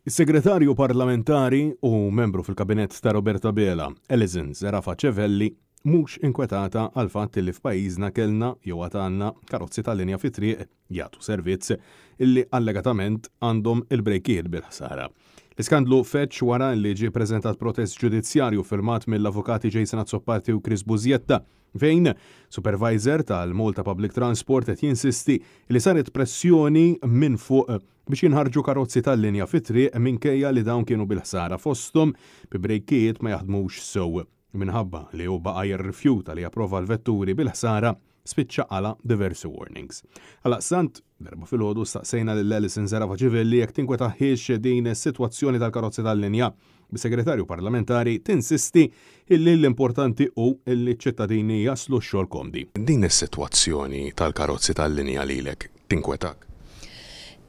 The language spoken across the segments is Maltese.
Is-Segretarju Parlamentari u membru fil-Kabinett ta' Robert Abela, Alison Zerafa Civelli, mhux inkwetata għall-fatt li f'pajjiżna kellna jew għad għandna karozzi tal-linja fit-triq jagħtu servizz illi allegatament għandhom il-brejkijiet bil-ħsara. L-iskandlu feġġ wara li ġie ppreżentat protest ġudizzjarju ffirmat mill-avukati Jason Azzopardi u Chris Busietta fejn supervisor tal-Malta Public Transport qed jinsisti li saret pressjoni minn fuq biex jinħarġu karozzi tal-linja fit-triq minkejja li dawn kienu bil-ħsara fosthom bi brejkijiet ma jaħdmux sew. Minħabba li hu baqa' jirrifjuta li japprova l-vetturi bil-ħsara, spiċċa qala' diversi warnings. Għalaqstant, l-Erbgħa filgħodu staqsejna lil Alison Zerafa Civelli jekk tinkwetahiex din is-sitwazzjoni tal-karozzi tal-linja, bis-Segretarju Parlamentari tinsisti illi l-importanti hu illi ċ-ċittadini jaslu x-xogħol komdi. Din is-sitwazzjoni tal-karozzi tal-linja lilek tinkwetak?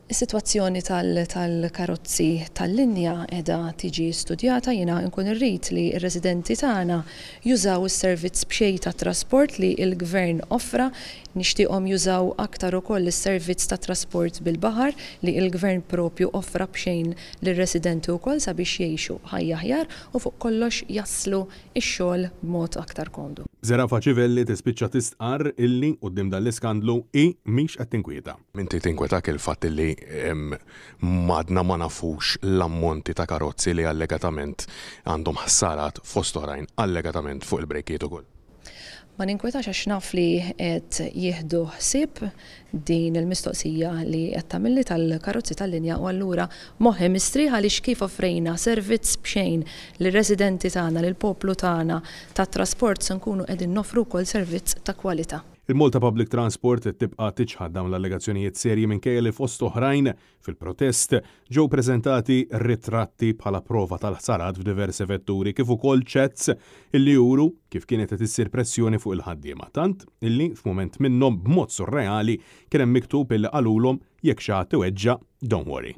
Is-sitwazzjoni tal-karozzi tal-linja qiegħda tiġi studjata. Jiena nkun irrid li r-residenti tagħna jużaw is-servizz b'xejn tat-trasport li l-Gvern offra. Nixtieqhom jużaw aktar ukoll is-servizz tat-trasport bil-baħar li l-Gvern propju offra b'xejn lir-residenti wkoll sabiex jgħixu ħajja aħjar u fuq kollox jaslu x-xogħol b'mod aktar komdu. Zerafa Civelli tispiċċa tistqarr illi, quddiem dan l-iskandlu, hi mhix qed tinkwieta. Inti tinkwetak il-fatt li m'għadna ma nafux l-ammonti ta' karozzi li allegatament għandhom ħsarat fost oħrajn allegatament fuq il-brejkijiet ukoll? Ma ninkwetax għax naf li qed jieħdu ħsieb din il-mistoqsija li qed tagħmilli tal-karozzi tal-linja u allura moħħi mistrieħ għaliex kif offrejna servizz b'xejn lir-residenti tagħna, lill-poplu tagħna tat-trasport se nkunu qegħdin noffru wkoll servizz ta' kwalità. Il-Malta Public Transport qed tibqa' tiċħad dawn l-allegazzjonijiet serji minkejja li fost oħrajn, fil-protest, ġew preżentati ritratti bħala prova tal-ħsarat f'diversi vetturi kif ukoll chats illi juru kif kienet qed issir pressjoni fuq il-ħaddiema tant illi f'mument minnhom b'mod surreali kien hemm miktub illi qalulhom jekk xi ħadd iweġġa' don't worry.